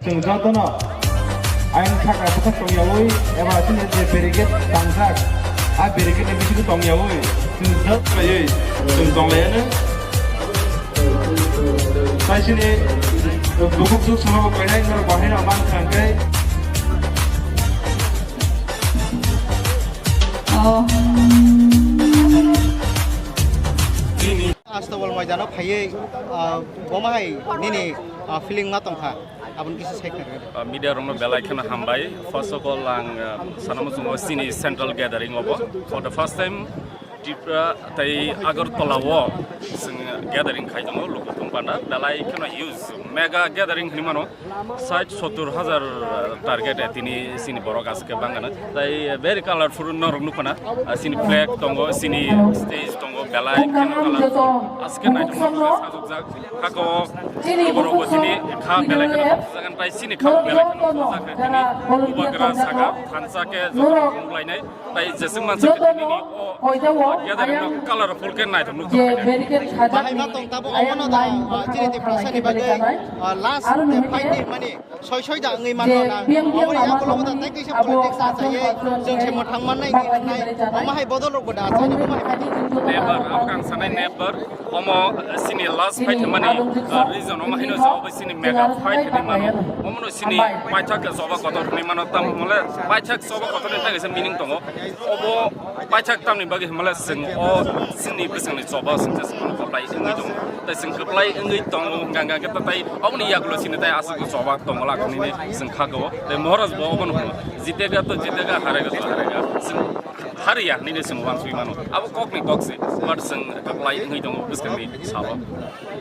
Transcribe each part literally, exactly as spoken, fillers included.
Chwng jotono ayang saka bwkhak tongyaui eba chini je barricade tangjak, a barricade ni bisingo tongyaui chwng jot khlaiwi chwng tonglaiano. Tai chini bukuk juk sono bo koinai norok bahai no man khang khe. Astobol moidano phaiwi, ah, bomo hai nini, ah, feeling ma tongkha, aboni kisa sai khna rwdi. Ah, media rokno belai kheno hambai. First of all, ang, ah, sana muchungo chini central gathering obo. For the first time, Tripura tei Agartala o chwng gathering khai tongo, luku thung panda belai kheno huge mega gathering hinwi mano. Sait sottur hajar target, eh, tini chini borok aswk khe bangano. Tai very colorful norok nukho na. Ah, chini flag tongo, chini stage tongo, belai kheno colorful. Aswk khe naithok nukjak, sajokjak. Hako borok bo chini kha belai kheno nukjak, tai chini kha belai kheno nukjak. Tini bubagra saka thansa khe joto nukhlainai. Tai jeswk mansa khe tini o gathering no colorful khe naithok nukjak. Bahai ma tong tabuk omono da, ah, chini Tiprasa ni bagwi, ah, last fight ni mani soi soi da wngwi manno na. Omo ni yagulo bo da tei kisa politics achaiwi chwng se mwthang mannai wngwi mannai. Omo hai bodol rok bo da achai omo hai. Never, abo khe ang sanai never. Omo, eh, chini last fight hwnmani, eh, reason omo haino jawab bai chini mega fight hinwi mano. Omono chini paithak choba kotor hinwi mano, tamo hwnle paithak choba kotor ni thangwi se meaning tongo. Obo paithak tamni bagwi hwnmale chwng o chini bwswngni choba chwng se chwng kwplai wngwi tongo. Tai chwng kwplai wngwi tongo hwnkha hwnkha khe tai oboni yagulo chini tai aswk choba tongo lakhani chwng kha kabo. Tai Maharaj bo obono hwno, "Jitega to jitega, harega to harega." Chwng Hariya hinwi chwng uansugwi mano. Abo kokni kok se, but chwng kwplai wngwi tongo bwskangni salo.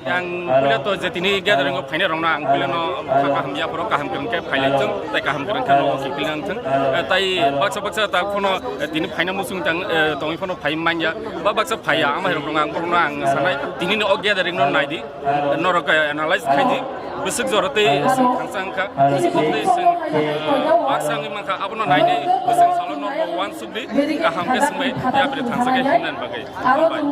Ang puila to je tini gathering o phainai rokno ang puila no kha kaham yaphuru kaham kwrwng khe phailai thung, tei kaham kwrwng khe no kiphilna wng thung. Eh, tai baksa baksa ta phano, eh, tini phaina muchung tang, eh, tongwi phano phai manya. Ba baksa phaiya, ama hai rokno ang bohrokno ang sanai tini ni o gathering no naidi. Norok, eh, analyze khai di. Bwswk jora tei chwng thangsa wngkha. Bwswk tei chwng, eh, baksa wngwi mankha. Abono nainai bwswk salo norok uansuk di. Kaham khe swngbai yapri thangsa khe himnani bagwi. Hambai.